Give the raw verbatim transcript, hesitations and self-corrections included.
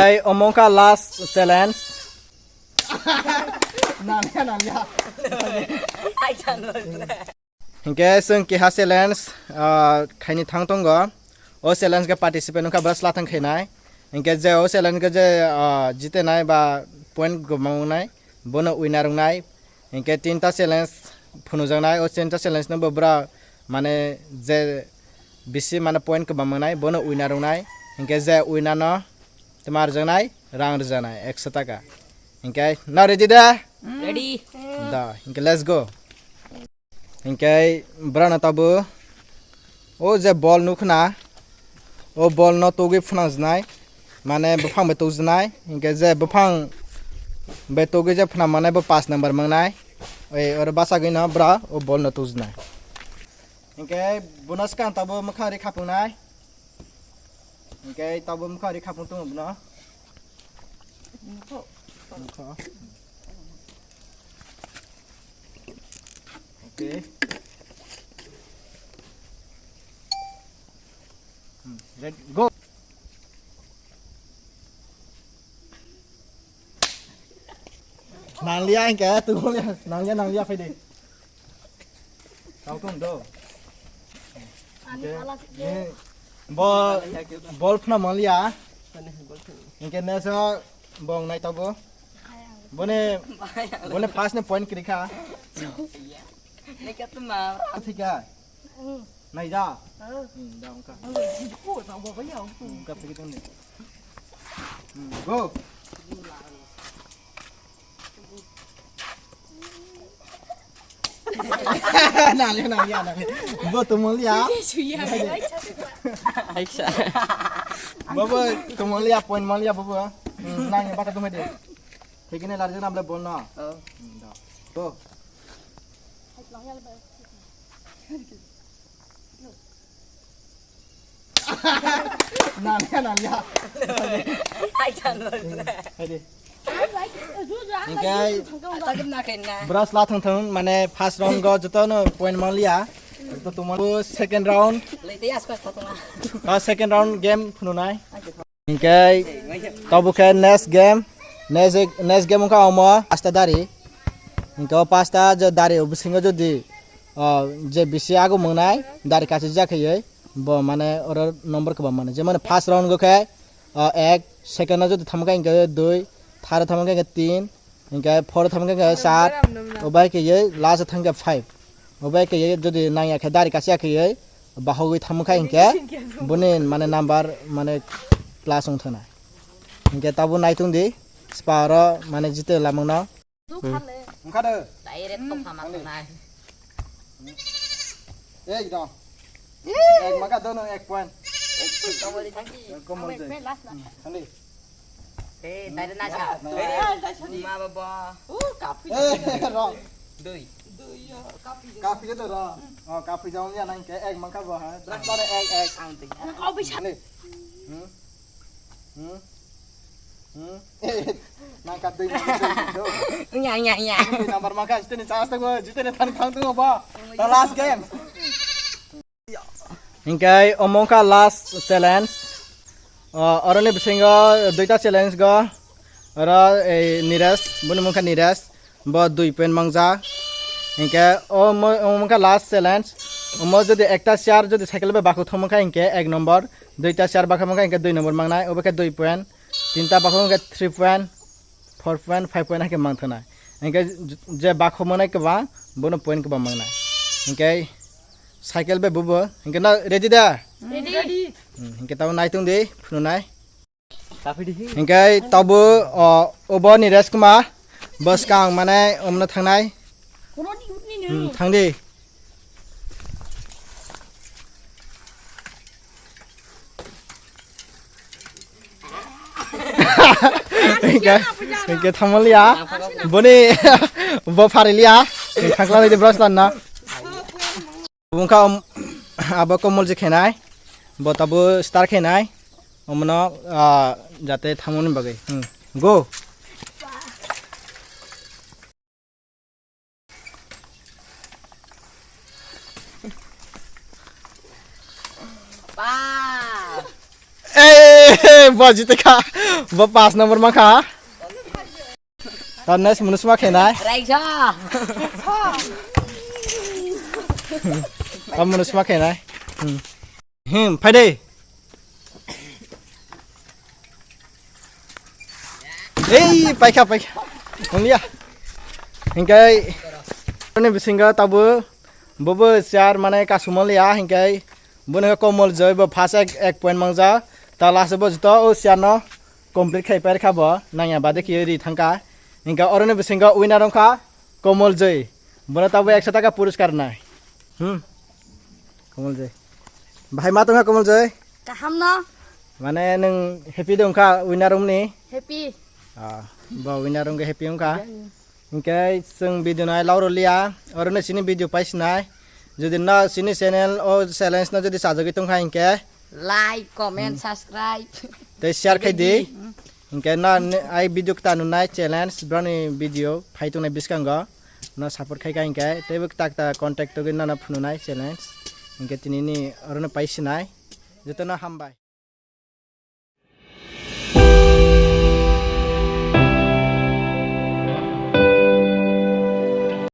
Ai, omo wngkha last challenge. Hinkhe chwng keha challenge, ah, khaini thang tongo. O challenge khe participant wngkha bwsla thang khainai. Hinkhe je o challenge khe je, ah, jitenai ba point kwbang wngnai, bono winner wngnai. Hinkhe tinta challenge phunujaknai, o tinta challenge no bo bwrok mane je bisi mane point kwbang wngnai, bono winner wngnai. Hinkhe je winner no twma rwjaknai, rang rwjaknai ekso taka. Hinkhe no ready da? Ready. Da, hinkhe let's go. Hinkhe bwrano tabuk o je bol nukhna, o bol no tugwi phwnangjwnai, mane buphang bai tugjaknai, hinkhe je buphang bai tugwi je phwnang mane bo pash number mangnai, oi oro bachagwi no bwra o bol no tugjaknai. Hinkhe bono swkang tabuk mwkhang ri khapungnai, hinkhe tabuk mwkhang ri khapung tongo bono. Mokho. Okay. Hmm, ready, go. Nanglia hinkhe, tu nanglia, nanglia, nanglia, phaidi. Tau tung do. Ani Hinkhe, pala sikhe. Ni bo bol phna manlia. Ani bol phna. Hinkhe neso bong nai tabuk. Bone, bone first ni point kwrwi kha. Nai khe tuma. Thika. Hmm. Nai ja. Hmm. Hmm, da wngkha. Ko ta bo ba ya. Hmm, wngkha thik tong ni. Hmm, go. Nangya, nangya, nangya. Bo tumul ya. Suya, suya. Aisa. Bo, bo tumul ya, point mal ya, bo, bo. Hmm, nangya, bata tumai de. Thik ni large na bole bol na. Oh. Hmm, da. Go. Nangya, nangya. Aisa, no. Hai de. Hinkhe bwrasla thang thang mane first round go joto no point manliya. Joto tongmani second round. Ah, second round game phunuknai. Hinkhe tabuk khe next game. Next, next game wngkha omo pasta dari. Hinkhe o pasta je dari o bisingo jodi, ah, je bisi ago mwngnai dari kasijak khe bo mane oro number kwbang mane. Jemon first round go khe ah, ek, second o jodi thangkha hinkhe dui, third o thangkha hinkhe tin, hinkhe fourth o thangkha hinkhe char, obai khe ye last o thangkha five. Obai khe ye jodi nangya khe dari kasia khe ye bahogwi thangkha hinkhe boni mane number mane plus wng thana. Hinkhe tabuk naitung di, sparo mane jite lamang no. Wngkha de. Direct tokha ma tongnai. Ek dong. Ek maka dono ek point. Ek point komoli thangki. Komoli jai. Thangdi. Eh, direct na sa. Ma baba. Eh, rong. Dui. Kapi jai to rong. Oh, kapi jai ya nang ke ek maka bo ha. Berak bare ek ek. Ang tui. Kau bisa. Thangdi. Hmm. Hmm? Hmm? Nang kat dui, nang kat dui, do. Nya, nya, nya. Dui number maka, jitene chance tanggo, jitene thang thang tanggo ba. The last game. Hinkhe omo wngkha last challenge. O, oroni bisingo duita challenge go. Oro, ei, Niresh, boni mungkha Niresh. Bo dui point mangjak. Hinkhe o mo-, omo wngkha last challenge. Omo jodi ekta chair jodi cycle bai bakhuk thangma kha hinkhe ek number, duita chair bakha mankha hinkhe dui number mangnai, obo khe dui point, tinta bakhuk hinkhe three point, four point, five point haikhe mangthanai. Hinkhe j-, je bakhuk manai kwbang, bono point kwbang mangnai. Hinkhe cycle bai bubo, hinkhe no ready da? Ready. Hmm, hinkhe tamo naitung di, phunuknai. Hinkhe tabuk, o, obo Niresh Kumar, bwskang mane omno thangnai. Hmm, thangdi. Hinkhe, hinkhe thamalya. Boni, bo phariliya. Thangkla nidi brush lanna. Wngkha om-, abo komolji khenai, bo tabuk star khenai, omono, ah, jate thangmani bagwi. Hmm. Go. Ba. Ei! Bo jite kha. Bo pas number ma kha. Ta next munusma khenai. Raisa. Ta munusma khenai. Hmm. Hmm, phai de. Ei, paikha, paikha. Wngya. Hingkai, ani bisingo tabo, bobo chair mane kasumaliya, hingkai, bono Komol Joy bo first ek, ek point mangja, ta last bo joto o chair no complete khai pairkha bo, nangya bade khiye ri thangkha. Hingka oroni bisingo winner wngkha Komol Joy. Bono tabo ekso taka puriskar nai. Hmm. Komol Joy. Bahai ma tongkha Komol Joy? Kaham no. Mane nwng happy dongkha winner wngni? Happy. Ah, bo winner wngkha happy wngkha. Hinkhe chwng video nai lauro liya, oro no chini video paisinai. Jodi no chini channel o challenge no jodi sajagwi tongkha hinkhe. Like, comment, subscribe. Tei share khai di. Hinkhe no ni-, ai video kta nunai challenge, brani video phai tongnai bwskango. No support khai kha hinkhe, teibo kta kta contact togwi no no phununai challenge. Hinkhe tini ni oro no paisinai. Joto no hambai.